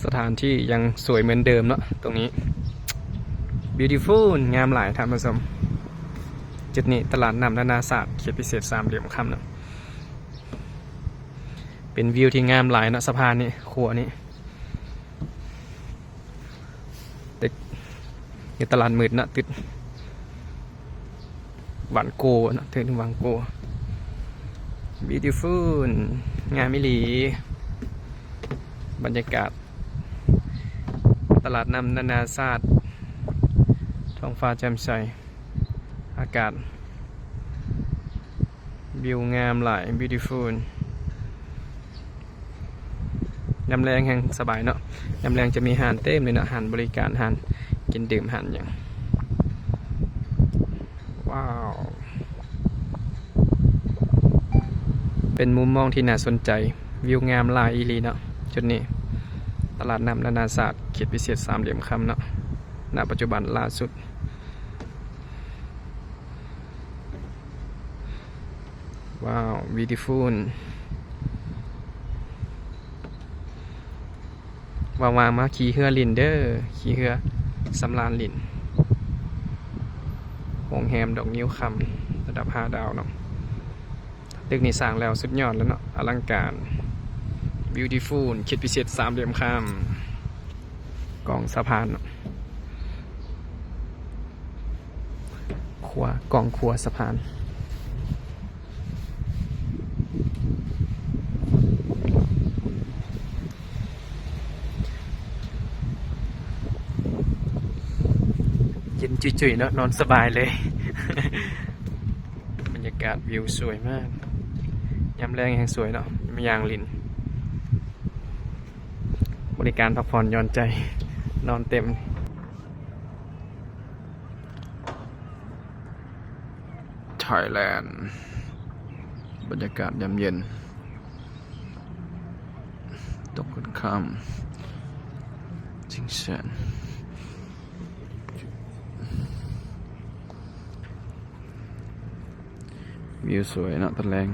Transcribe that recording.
ສະຖານທີ່ຍັງສວຍເໝືອນເດີມເນາະ ຕົງນີ້ beautiful ງາມຫຼາຍທ່ານຜູ້ຊົມ. ຈຸດນີ້ຕະຫຼາດນ້ຳນານາຊາດ ເຂດພິເສດສາມຫຼ່ຽມຄຳເນາະ ເປັນວິວທີ່ງາມຫຼາຍເນາະ ສະພານນີ້ ຂົວນີ້ ຕຶກຢູ່ຕະຫຼາດມືດເນາະ ຕຶກຫວັງໂກເນາະ ຕຶກຫວັງໂກ beautiful ງາມອີ່ຫຼີ. ບັນຍາກາດຕະຫຼາດນ້ຳນານາຊາດ ທ້ອງຟ້າແຈ່ມໃສ ອາກາດ ວິວງາມຫຼາຍ beautiful. ຍາມແລງແຮ່ງສະບາຍເນາະ ຍາມແລງຈະມີຮ້ານເຕັມເລີຍເນາະ ຮ້ານບໍລິການ ຮ້ານກິນດື່ມ ຮ້ານຫຍັງ. ວ້າວ ເປັນມຸມມອງທີ່ໜ້າສົນໃຈ ວິວງາມຫຼາຍອີ່ຫຼີເນາະ. ຈຸດນີ້ຕະຫຼາດນ້ຳນານາຊາດ ເຂດພິເສດສາມຫຼ່ຽມຄຳເນາະ ນະປັດຈຸບັນລ່າສຸດ. ວ້າວ beautiful. ວ່າງໆມາຂີ່ເຮືອຫຼິ້ນເດີ ຂີ່ເຮືອສຳລານຫຼິ້ນ. ໂຮງແຮມດອກງິ້ວຄຳ ລະດັບຫ້າດາວເນາະ. ຕຶກນີ້ສ້າງແລ້ວສຸດຍອດແລ້ວເນາະ ອະລັງການ beautiful ເຂດພິເສດສາມຫຼ່ຽມຄຳ ກ້ອງສະພານເນາະ ຂົວ ກ້ອງຂົວສະພານ. ເຢັນຈຸຍໆເນາະ ນອນສະບາຍເລີຍ. ບັນຍາກາດວິວສວຍມາກ ຍາມແລງແຮ່ງສວຍເນາະ ມາຍ່າງຫຼິ້ນ ບໍລິການພັກຜ່ອນຢ່ອນໃຈ ນອນເຕັມ. Thailand ບັນຍາກາດຍາມເຢັນ ຕົກຄ່ຳ ຊິງແສນ ວິວສວຍເນາະຕອນແລງ.